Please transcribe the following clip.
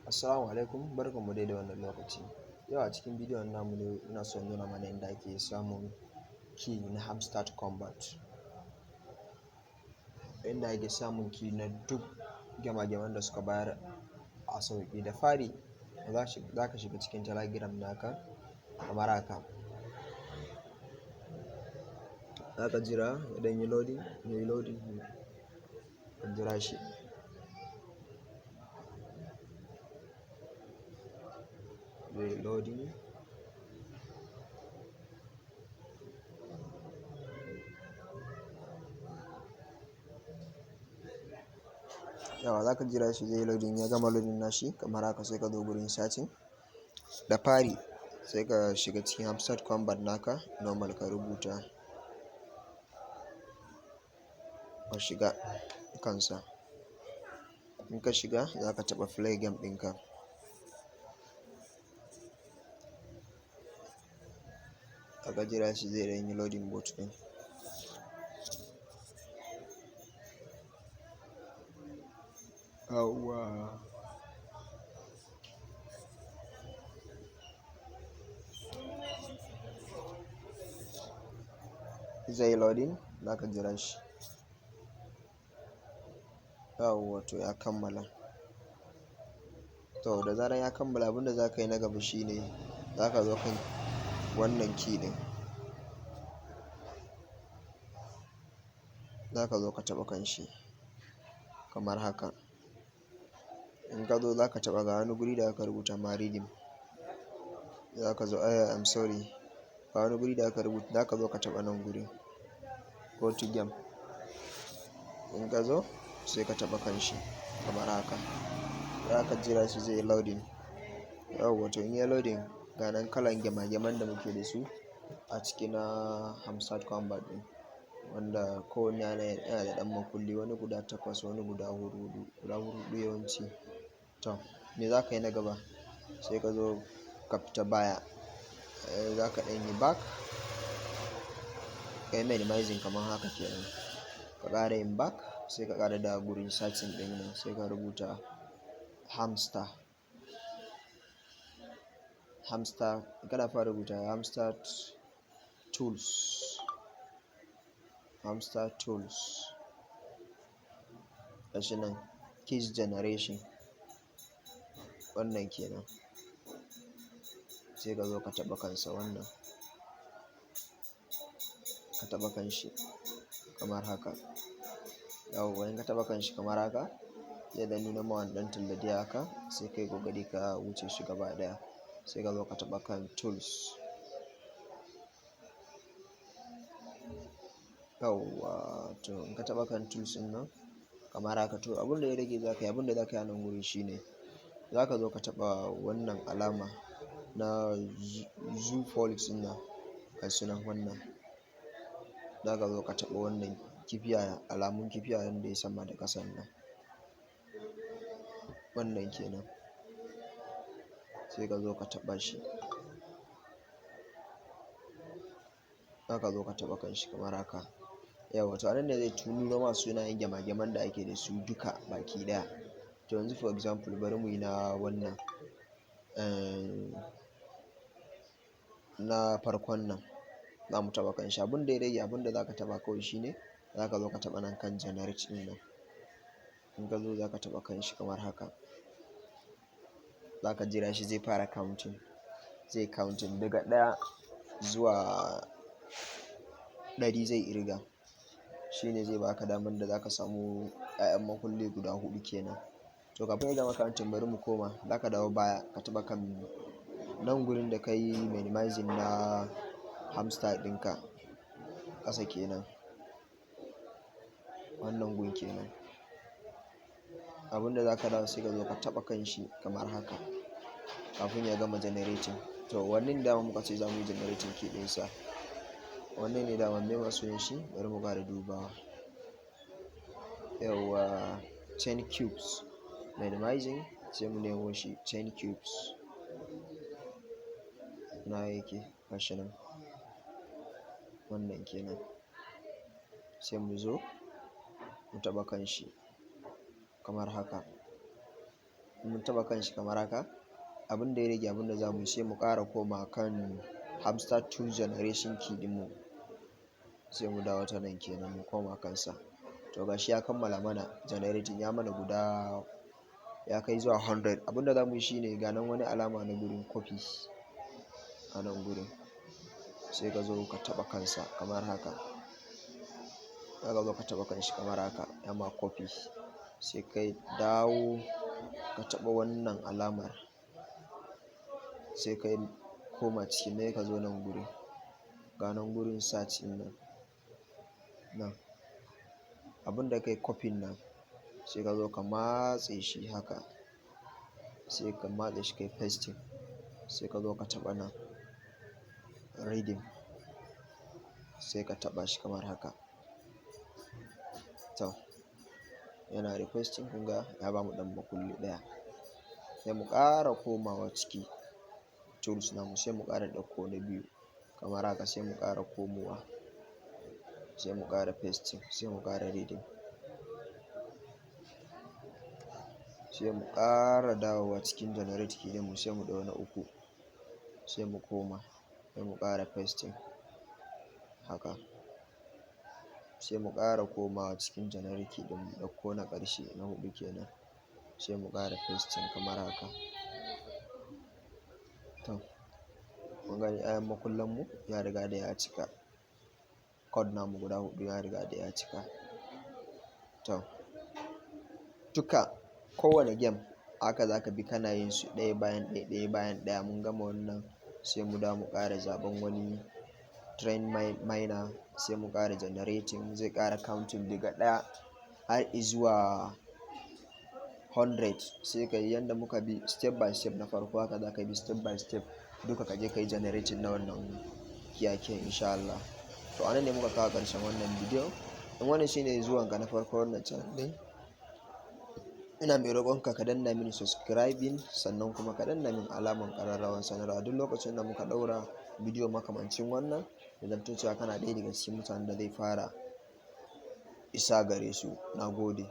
Assalamu alaikum, barkanmu dai da wannan lokaci. Yau a cikin bidiyon namu ne ina so in nuna mana yadda ake samun key na Hamster Kombat. Yadda ake samun key na duk gema-geman da suka bayar a sauƙi. Da fari za ka shiga cikin Telegram naka kamar haka. Za ka jira ya ɗan yi loading, ya yi loading, ka jira shi. Zai yi loading. Yauwa za ka jira shi zai yi loading, ya gama loading nashi kamar haka sai ka zo gurin searching. Da fari sai ka shiga cikin Hamster Kombat naka normal ka rubuta ka shiga kansa. In ka shiga za ka taɓa play game ɗinka. Ka jira shi zai ɗan yi loading bot ɗin. Yauwa. Zai yi loading, za ka jira shi. Yauwa to ya kammala. To da zarar ya kammala, abin da za ka yi na gaba shine za ka zo kan wannan key ɗin. Za ka zo ka taɓa kan shi kamar haka. In ka zo za ka taɓa ga wani guri da aka rubuta ma redeem. Za ka zo, I'm sorry. Ga wani guri da aka rubuta, za ka zo ka taɓa nan guri. Go to game. In ka zo sai ka taɓa kan shi kamar haka. Za ka jira shi zai yi loading. Yauwa to in ya loading, ga nan kalan gema-geman da muke da su a ciki na Hamster Kombat ɗin. Wanda kowanne yana da ɗan makulli, wani guda takwas, wani guda huɗu, guda huɗu yawanci. To me za ka yi na gaba? Sai ka zo ka fita baya. Za ka ɗan yi back. Ka yi minimizing kamar haka kenan. Ka ƙara yin back sai ka ƙara dawowa gurin searching ɗin nan sai ka rubuta hamster. Hamster, kana fara rubuta Hamster Tools. Hamster Tools. Gashi nan keys generation. Wannan kenan. Sai ka zo ka taɓa kansa wannan. Ka taɓa kan shi kamar haka. Yauwa in ka taɓa kan shi kamar haka, zai ɗan nuna ma wani ɗan talla dai haka sai ka yi ƙoƙari ka wuce shi gaba ɗaya. Sai ka zo ka taɓa kan tools. Yauwa to in ka taɓa kan tools ɗin nan kamar haka, to abin da ya rage za ka yi, abin da za ka yi a nan guri shine za ka zo ka taɓa wannan alama na Zoopolis ɗin nan, gasu nan wannan. Za ka zo ka taɓa wannan kibiya, alamun kibiya wanda yayi sama da ƙasan nan. Wannan kenan. Sai ka zo ka taɓa shi. Za ka zo ka taɓa kan shi kamar haka. Yauwa to a nan ne zai nuno ma sunayen gema-geman da ake da su duka baki ɗaya. To yanzu for example bari muyi na wannan, na farkon nan. Za mu taɓa kan shi. Abin da ya rage, abin da za ka taɓa kawai shine za ka zo ka taɓa nan kan generate ɗin nan. In ka zo za ka taɓa kan shi kamar haka. Za ka jira shi zai fara counting. Zai counting daga ɗaya zuwa 100 zai ƙirga. Shi ne zai baka daman da za ka samu 'ya'yan makulli guda huɗu kenan. To kafin ya gama counting bari mu koma. Za ka dawo baya ka taɓa kan nan gurin da ka yi minimizing na hamster ɗinka ƙasa kenan. Wannan gun kenan. Abin da za ka dawo sai ka zo ka taɓa kan shi kamar haka kafin ya gama generating. To wannan dama muka ce za mu yi generating key ɗinsa. Wannan ne dama me ma sunan shi? Bari mu ƙara dubawa. Yauwa chain cubes. Minimizing sai mu nemo shi chain cubes. Na yake gashi nan. Wannan kenan. Sai mu zo mu taɓa kan shi kamar haka. Mun taɓa kan shi kamar haka. Abin da ya rage, abin da za mu yi, sai mu ƙara koma kan Hamster 2 generation key ɗinmu. Sai mu dawo ta nan kenan, mu koma kansa. To, gashi ya kammala mana generating, ya mana guda ya kai zuwa 100. Abin da za mu yi shine, ga nan wani alama na gurin copy a nan gurin, sai ka zo ka taɓa kansa kamar haka. Ka zo ka taɓa kanshi kamar haka, ya ma copy. Sai kai dawo ka taɓa wannan alamar, sai kai koma ciki ne, ka zo nan gurin, ga nan gurin search ɗin nan. Nan abin da kai copy nan, sai ka zo ka matse shi haka, sai ka matse shi, kai pasting. Sai ka zo ka taɓa nan redeem, sai ka taɓa shi kamar haka. To, yana requesting. Kun ga ya bamu ɗan makulli ɗaya. Sai mu ƙara komawa ciki tools namu, sai mu ƙara ɗauko na biyu kamar haka. Sai mu ƙara komowa, sai mu ƙara pasting, sai mu ƙara redeem. Sai mu ƙara dawowa cikin generate key mu, sai mu ɗau na uku, sai mu koma, sai mu ƙara pasting haka. Sai mu ƙara komawa cikin generate key ɗin, mu ɗauko na ƙarshe, na huɗu kenan, sai mu ƙara pasting kamar haka. To, kun gani, ayan makullan mu ya riga da ya cika. Code namu guda huɗu ya riga da ya cika. To, duka kowane game haka za ka bi kana yin su ɗaya bayan ɗaya, ɗaya bayan ɗaya. Mun gama wannan, sai mu dawo mu ƙara zaɓen wani trend miner, sai mu ƙara generating. Zai ƙara counting daga ɗaya har izuwa 100. Sai ka yi yanda muka bi step by step na farko, haka za ka bi step by step duka, ka je ka yi generating na wannan key insha Allah. To, anan ne muka kawo ƙarshen wannan bidiyo. In wannan shine zuwanka na farko wannan channel ɗin, ina mai roƙonka ka danna mini subscribing, sannan kuma ka danna min alamar ƙararrawar sanarwa. Duk lokacin da muka ɗaura bidiyo makamancin wannan, ya zamto cewa kana ɗaya daga cikin mutanen da zai fara isa gare su. Na gode.